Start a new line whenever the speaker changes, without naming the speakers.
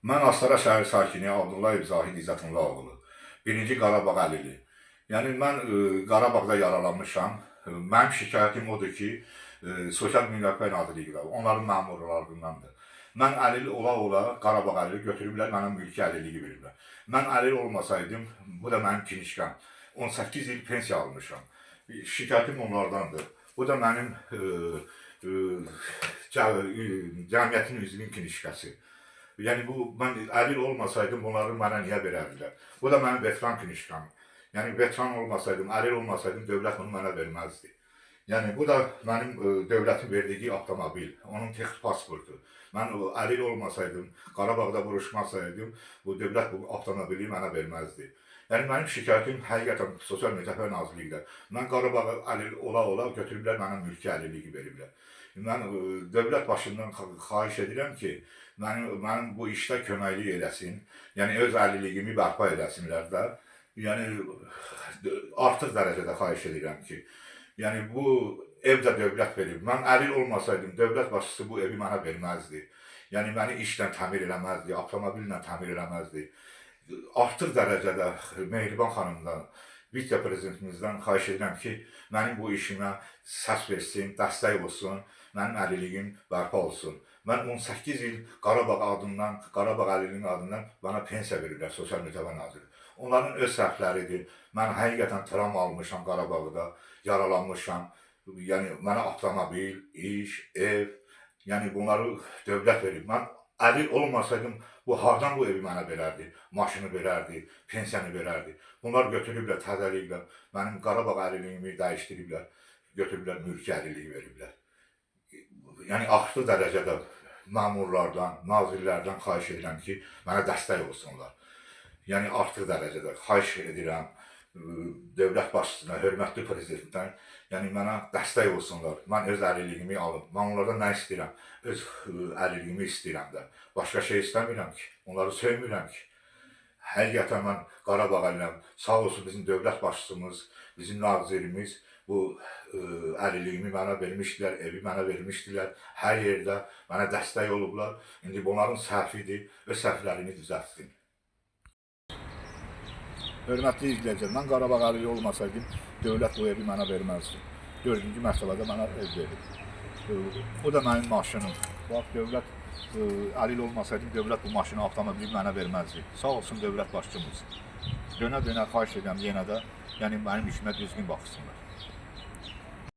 Mən Astara şəhər sakini Abdullayev Zahid İzzətulla oğlu. Birinci Qarabağ əlili. Yəni mən Qarabağda yaralanmışam. Mənim şikayətim odur ki, Sosial Müdafiə Nazirliyi var. Onların məmurlarındandır. Mən əlil ola-ola Qarabağ əlili götürüblər, mənə mülki əlilliyi veriblər. Mən əlil olmasaydım, bu da mənim kinişkam. 18 il pensiya almışam. Şikayətim onlardandır. Bu da mənim cəmiyyətin üzvünün kinişkası. Yəni bu mən əlil olmasaydım bunları mənə niyə verərdilər? Bu da mənim veteran kinişkam. Yəni veteran olmasaydım, əlil olmasaydım dövlət bunu mənə verməzdi. Yəni bu da mənim dövlətin verdiyi avtomobil, onun texnik pasportu. Mən əlil olmasaydım, Qarabağda vuruşmasaydım, bu dövlət bu avtomobili mənə verməzdi. Yəni mənim şikayətim həqiqətən Sosial Müdafiə Nazirliyində. Mən Qarabağa əlil ola-ola götürüblər mənə mülki əlilliyi veriblər. Mən dövlət başından xahiş edirəm ki, mənim bu işdə köməklik eləsin. Yəni öz əlilliyimi bərpa eləsinlər də. Yəni artıq dərəcədə xahiş edirəm ki, yəni bu ev də dövlət verib. Mən əlil olmasaydım, dövlət başçısı bu evi mənə verməzdi. Yəni məni işlə təmir eləməzdi, avtomobillə təmir eləməzdi. Artıq dərəcədə Mehriban xanımdan, vitse-prezidentimizdən xahiş edirəm ki, mənim bu işimə səs versin, dəstək olsun, mənim əlilliyim bərpa olsun. Mən 18 il Qarabağ adından, Qarabağ əlilliyinin adından bana pensiya veriblər Sosial Müdafiə Naziri. Onların öz səhvləridir. Mən həqiqətən travma almışam Qarabağda, yaralanmışam. Yəni mənə avtomobil, iş, ev, yəni bunları dövlət verib. Mən əlil olmasaydım, bu hardan bu evi mənə verərdi? Maşını verərdi, pensiyanı verərdi. Bunlar götürüblər, təzəliyiblər. Mənim Qarabağ əlilliyimi dəyişdiriblər, götürüblər, mülki əlilliyi veriblər. Yəni axırı dərəcədə məmurlardan, nazirlərdən xahiş edirəm ki, mənə dəstək olsunlar. Yəni artıq dərəcədə xahiş edirəm dövlət başçısına, hörmətli prezidentdən, yəni mənə dəstək olsunlar. Mən öz əlilliyimi alım. Mən onlardan nə istəyirəm? Öz əlilliyimi istəyirəm də. Başqa şey istəmirəm ki. Onları söymürəm ki. Həqiqətən mən Qarabağ əliliyəm. Sağ olsun bizim dövlət başçımız, bizim nazirimiz bu əlilliyimi mənə vermişdilər, evi mənə vermişdilər. Hər yerdə mənə dəstək olublar. İndi bunların səhvidir, öz səhvlərini düzəltsin. Hörmətli izləyicilər, mən Qarabağ əlili olmasaydım, dövlət bu evi mənə verməzdi. 4-cü mərtəbədə mənə ev verib. O da mənim maşınım. Bax, dövlət əlil olmasaydım, dövlət bu maşını, avtomobili mənə verməzdi. Sağ olsun dövlət başçımız. Dönə-dönə xahiş edirəm yenə də, yəni mənim işimə düzgün baxsınlar.